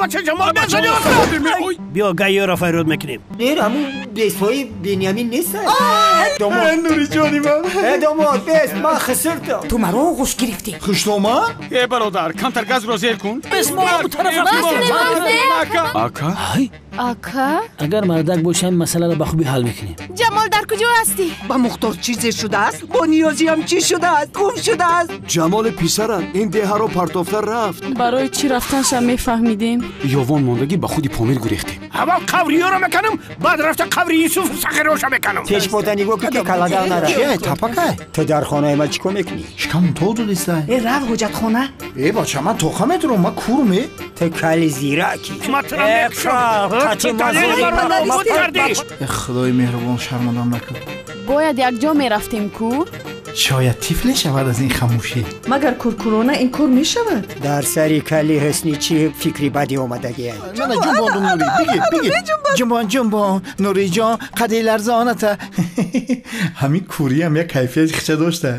Бача Ҷамол мезани. Биё гайёро файрод мекунем. Не, ҳамун бесҳои Бениамин нест. Нуриҷони ман. Э домод, бес, ман хисиртам. Ту маро оғӯш гирифтӣ. Хуштомад? Э бародар, камтар газро зер кун. Бес мо тараф. Ака? Ака? Агар мардак бошам, масъаларо ба хубӣ ҳал мекунем. Ҷамол, дар куҷо ҳастӣ? Ба Мухтор чизе шудааст? Бо Ниёзиам чӣ шудааст? Гум шудааст. Ҷамоли писарам ин деҳаро партофта рафт. Барои чӣ рафтанша мефаҳмидем? Ёвон мондагӣ ба худи Помир гурехтем. Аввал қабри ёро меканам, баъд рафта қабри Юсуф сағироша меканам. Пеш бода нигоҳ ки каладав нара. Чие, тапакай? Ту дар хонаи ман чӣ кор мекунӣ? Шикам то дудистай. Э, рав ҳоҷатхона. Э бача, ман тоқа медурам, ман курм э. Ту кали зираки. Ман туро мекушам. Э худои меҳрубон, шармандам накун. Бояд якҷо мерафтем ку? Шояд тифле шавад аз ин хамӯшӣ. Магар куркурона ин кор мешавад? Дар сари кали ҳусни чӣ фикри бади омадагиай? Мана ҷунбондум, Нури, бигир, бигир. Ҷунбон, ҷунбон, Нуриҷон, қади ларзоната. Ҳамин куриам як кайфияти хича дошта.